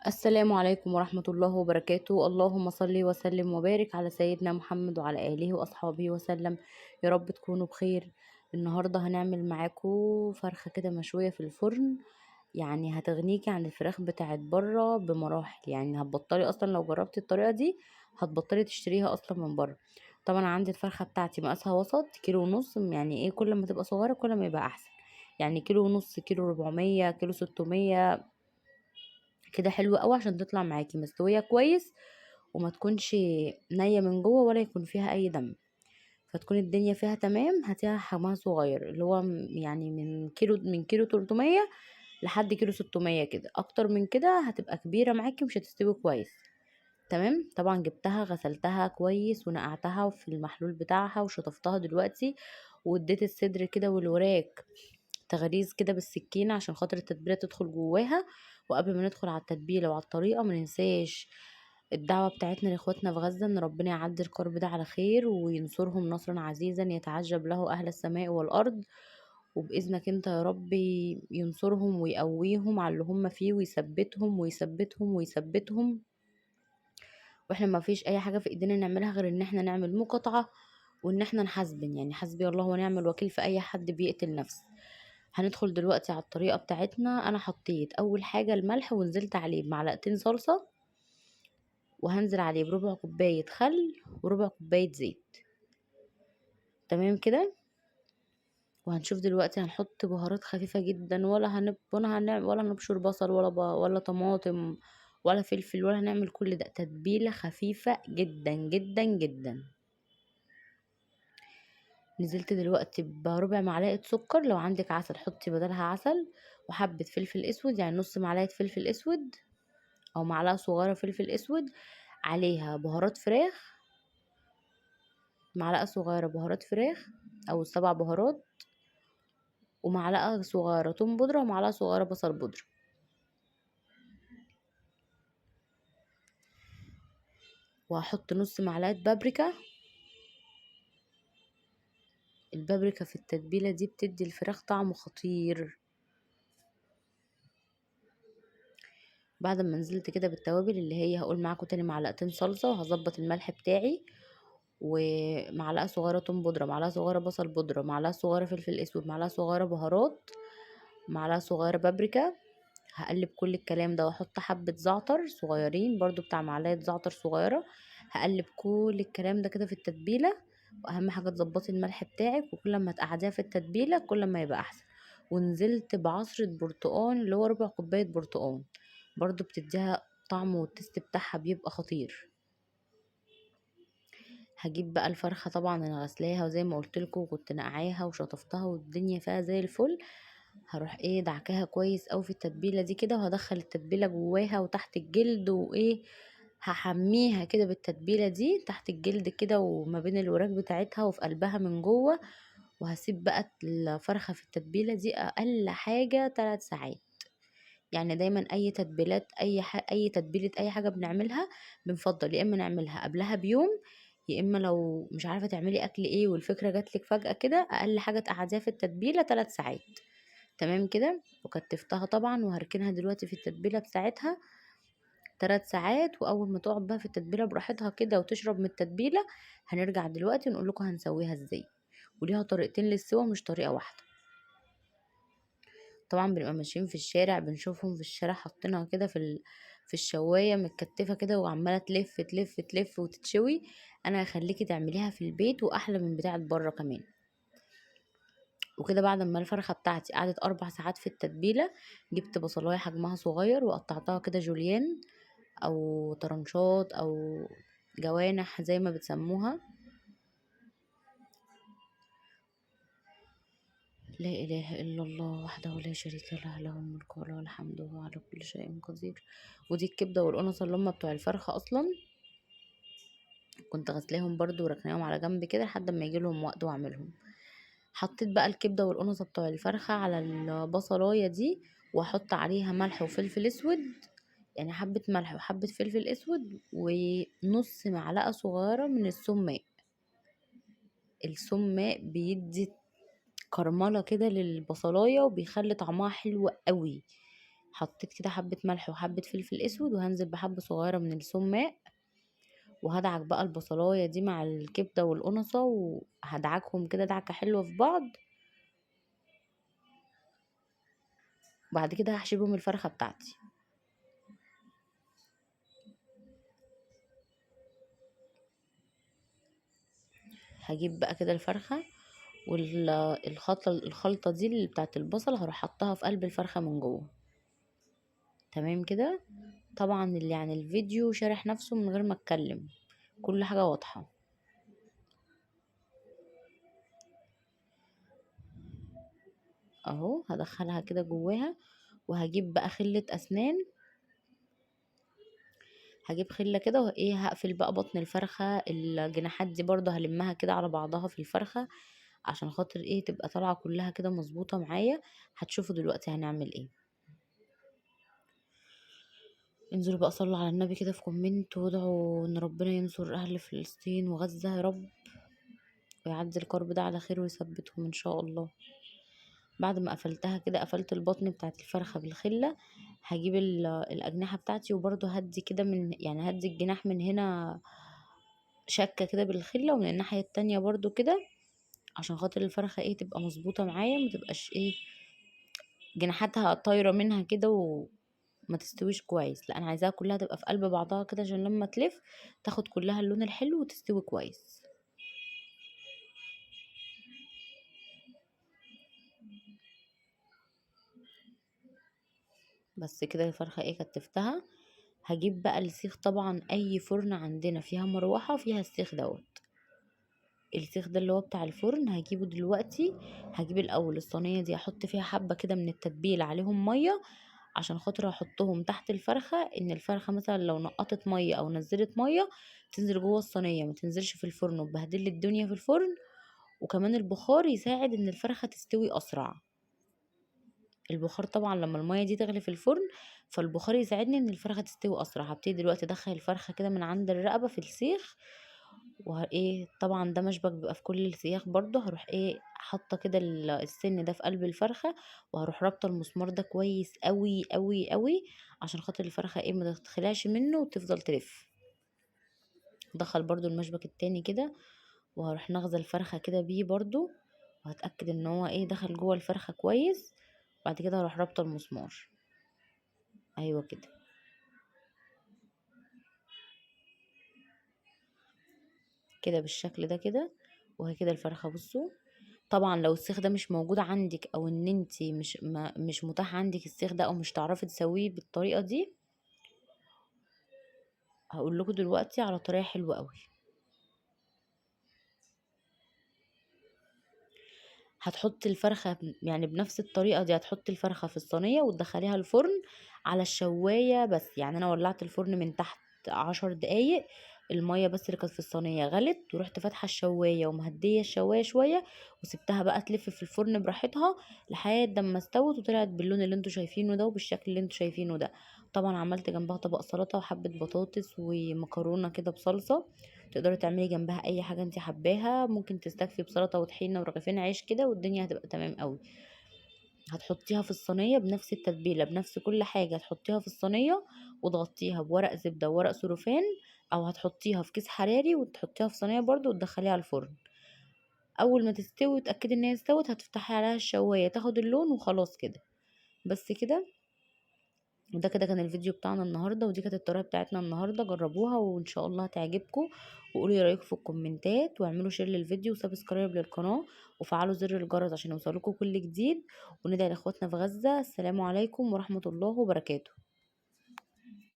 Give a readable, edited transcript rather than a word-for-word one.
السلام عليكم ورحمة الله وبركاته. اللهم صل وسلم وبارك على سيدنا محمد وعلى آله وأصحابه وسلم. يا رب تكونوا بخير. النهاردة هنعمل معاكم فرخة كده مشوية في الفرن، يعني هتغنيكي عن الفراخ بتاعت بره بمراحل، يعني هتبطلي أصلا لو جربتي الطريقة دي هتبطلي تشتريها أصلا من بره. طبعا عندي الفرخة بتاعتي مقاسها وسط، كيلو ونص، يعني ايه كل ما تبقى صغيرة كل ما يبقى أحسن، يعني كيلو ونص، كيلو 400، كيلو 600 كده، حلو قوي عشان تطلع معاكي مستوية كويس وما تكونش نيه من جوه ولا يكون فيها اي دم، فتكون الدنيا فيها تمام. هاتيها حجمها صغير اللي هو يعني من كيلو 300 لحد كيلو 600 كده، اكتر من كده هتبقى كبيرة معاكي ومش هتستوي كويس. تمام. طبعا جبتها غسلتها كويس ونقعتها في المحلول بتاعها وشطفتها دلوقتي، واديت الصدر كده والوراك تغريز كده بالسكينة عشان خاطر التتبيلة تدخل جواها. وقبل ما ندخل على التتبيلة وعلى الطريقة ما ننساش الدعوة بتاعتنا لاخواتنا في غزة ان ربنا يعدي الكرب ده على خير وينصرهم نصرا عزيزا يتعجب له اهل السماء والارض، وباذنك انت يا رب ينصرهم ويقويهم على اللي هم فيه ويثبتهم ويثبتهم ويثبتهم. واحنا ما فيش اي حاجة في ايدينا نعملها غير ان احنا نعمل مقاطعة وان احنا نحاسبن، يعني حسبي الله ونعم الوكيل في اي حد بيقتل نفس. هندخل دلوقتي على الطريقة بتاعتنا. انا حطيت اول حاجة الملح ونزلت عليه بمعلقتين صلصة، وهنزل عليه بربع كوباية خل وربع كوباية زيت. تمام كده. وهنشوف دلوقتي هنحط بهارات خفيفة جدا، ولا هنبشر بصل ولا طماطم ولا فلفل، ولا هنعمل كل ده. تتبيلة خفيفة جدا جدا جدا. نزلت دلوقتي بربع معلقة سكر، لو عندك عسل حطي بدلها عسل، وحبة فلفل اسود، يعني نص معلقة فلفل اسود او معلقة صغيرة فلفل اسود، عليها بهارات فراخ، معلقة صغيرة بهارات فراخ او 7 بهارات، ومعلقة صغيرة توم بودرة، ومعلقة صغيرة بصل بودرة. وهحط نص معلقة بابريكا. البابريكا في التتبيلة دي بتدي الفراخ طعم خطير. بعد ما نزلت كده بالتوابل اللي هي هقول معاكم تاني، معلقتين صلصة، وهظبط الملح بتاعي، ومعلقة صغيرة توم بودرة، معلقة صغيرة بصل بودرة، معلقة صغيرة فلفل اسود، معلقة صغيرة بهارات، معلقة صغيرة بابريكا. هقلب كل الكلام ده، واحط حبة زعتر صغيرين برضو، بتاع معلقة زعتر صغيرة. هقلب كل الكلام ده كده في التتبيلة. واهم حاجة تظبطي الملح بتاعك، وكل ما تقعديها في التتبيلة كل ما يبقى احسن. ونزلت بعصرة برتقان اللي هو ربع كوباية برتقان، برضو بتديها طعم والتست بتاعها بيبقى خطير. هجيب بقى الفرخة، طبعا انا غسلاها وزي ما قلت لكم كنت نقعاها وشطفتها والدنيا فيها زي الفل. هروح دعكاها كويس قوي في التتبيلة دي كده، وهدخل التتبيلة جواها وتحت الجلد، وايه هحميها كده بالتتبيلة دي تحت الجلد كده وما بين الوراك بتاعتها وفي قلبها من جوه. وهسيب بقى الفرخة في التتبيلة دي اقل حاجة 3 ساعات. يعني دايما اي تتبيلات، اي تتبيلة اي حاجة بنعملها بنفضل يا اما نعملها قبلها بيوم، يا اما لو مش عارفة تعملي اكل ايه والفكرة جاتلك فجأة كده، اقل حاجة تقعديها في التتبيلة 3 ساعات. تمام كده. وكتفتها طبعا وهركنها دلوقتي في التتبيلة بتاعتها 3 ساعات. واول ما تقعد بقى في التتبيلة براحتها كده وتشرب من التتبيلة، هنرجع دلوقتي ونقول لكم هنسويها ازاي. وليها طريقتين للسوا مش طريقة واحدة. طبعا بنبقى ماشيين في الشارع بنشوفهم في الشارع حاطينها كده في الشواية متكتفة كده وعمالة تلف تلف تلف وتتشوي. انا هخليكي تعمليها في البيت واحلى من بتاعة بره كمان. وكده بعد ما الفرخة بتاعتي قعدت 4 ساعات في التتبيلة، جبت بصلاية حجمها صغير وقطعتها كده جوليان او طرنشات او جوانح زي ما بتسموها. لا اله الا الله وحده لا شريك له، له الملك وله الحمد وهو على كل شيء قدير. ودي الكبده والقنصه اللي هم بتوع الفرخه اصلا، كنت غسلاهم برضو وركناهم على جنب كده لحد ما يجي لهم وقت واعملهم. حطيت بقى الكبده والقنصه بتوع الفرخه على البصلايه دي، واحط عليها ملح وفلفل اسود، يعني حبه ملح وحبه فلفل اسود ونص معلقه صغيره من السماق. السماق بيدي كرمله كده للبصلايه وبيخلي طعمها حلو قوي، حطيت كده حبة ملح وحبة فلفل اسود، وهنزل بحبة صغيرة من السماق، وهدعك بقى البصلاية دي مع الكبدة والقنصة، وهدعكهم كده دعكة حلوة في بعض. بعد كده هحشي بهم الفرخة بتاعتي. هجيب بقى كده الفرخة والخلطة دي اللي بتاعت البصل هروح حطها في قلب الفرخة من جوه. تمام كده. طبعا اللي يعني الفيديو شارح نفسه من غير ما اتكلم، كل حاجة واضحة. اهو هدخلها كده جواها، وهجيب بقى خلة اسنان، هجيب خلة كده وايه، هقفل بقى بطن الفرخة. الجناحات دي برضه هلمها كده على بعضها في الفرخة عشان خاطر ايه، تبقى طالعة كلها كده مظبوطة معايا. هتشوفوا دلوقتي هنعمل ايه. انزلوا بقى صلوا على النبي كده في comment، وادعوا ان ربنا ينصر اهل فلسطين وغزة يا رب، ويعدي الكرب ده على خير ويثبتهم ان شاء الله. بعد ما قفلتها كده، قفلت البطن بتاعت الفرخة بالخلة، هجيب الأجنحة بتاعتي، وبرضه هدي كده من، يعني هدي الجناح من هنا شكة كده بالخلة، ومن الناحية التانية برضه كده، عشان خاطر الفرخة ايه تبقى مظبوطة معايا، ما تبقاش ايه جناحاتها طايرة منها كده وما تستويش كويس. لا انا عايزاها كلها تبقى في قلب بعضها كده، عشان لما تلف تاخد كلها اللون الحلو وتستوي كويس. بس كده الفرخة ايه كتفتها. هجيب بقى السيخ، طبعا اي فرن عندنا فيها مروحة فيها السيخ دوت، السيخ ده اللي هو بتاع الفرن هجيبه دلوقتي. هجيب الاول الصينية دي احط فيها حبة كده من التتبيل عليهم مية، عشان خاطر احطهم تحت الفرخة، ان الفرخة مثلا لو نقطت مية او نزلت مية تنزل جوه الصينية، ما تنزلش في الفرن وتبهدل الدنيا في الفرن. وكمان البخار يساعد ان الفرخة تستوي اسرع. البخار طبعا لما المية دي تغلي في الفرن فالبخار يساعدني ان الفرخة تستوي اسرع. هبتدي دلوقتي ادخل الفرخة كده من عند الرقبة في السيخ، وه ايه طبعا ده مشبك بيبقى في كل السياخ برضه. هروح ايه حاطه كده السن ده في قلب الفرخة، وهروح رابطه المسمار ده كويس قوي قوي قوي عشان خاطر الفرخة ايه ما تتخلعش منه وتفضل تلف. دخل برضو المشبك التاني كده، وهروح نغزه الفرخة كده بيه برضو، وهتأكد ان هو ايه دخل جوه الفرخة كويس. بعد كده هروح رابطه المسمار. ايوه كده كده بالشكل ده كده. وهي كده الفرخه. بصوا طبعا لو السيخ ده مش موجود عندك، او ان انتي مش متاح عندك السيخ ده، او مش تعرفي تسويه بالطريقه دي، هقول لكم دلوقتي على طريقه حلوه قوي. هتحطي الفرخه يعني بنفس الطريقه دي، هتحطي الفرخه في الصينيه وتدخليها الفرن على الشوايه بس. يعني انا ولعت الفرن من تحت 10 دقايق، الميه بس اللي كانت في الصينيه غلت، ورحت فاتحه الشوايه ومهديه الشوايه شويه، وسبتها بقى تلف في الفرن براحتها لحد ما استوت وطلعت باللون اللي انتوا شايفينه ده وبالشكل اللي انتوا شايفينه ده. طبعا عملت جنبها طبق سلطه وحبه بطاطس ومكرونه كده بصلصه، تقدري تعملي جنبها اي حاجه انت حباها، ممكن تستكفي بسلطه وطحينه ورغيفين عيش كده والدنيا هتبقى تمام قوي. هتحطيها في الصينيه بنفس التتبيله بنفس كل حاجه، هتحطيها في الصينيه وتغطيها بورق زبده وورق سلوفان، او هتحطيها في كيس حراري وتحطيها في صينيه برضو وتدخليها الفرن. اول ما تستوي وتاكدي ان هي استوت هتفتحي عليها الشوايه تاخد اللون وخلاص كده. بس كده. وده كده كان الفيديو بتاعنا النهارده، ودي كانت الطريقه بتاعتنا النهارده. جربوها وان شاء الله هتعجبكم، وقولوا رايكم في الكومنتات، واعملوا share للفيديو و subscribe للقناه، وفعلوا زر الجرس عشان يوصلكم كل جديد. وندعي لاخواتنا في غزه. السلام عليكم ورحمه الله وبركاته.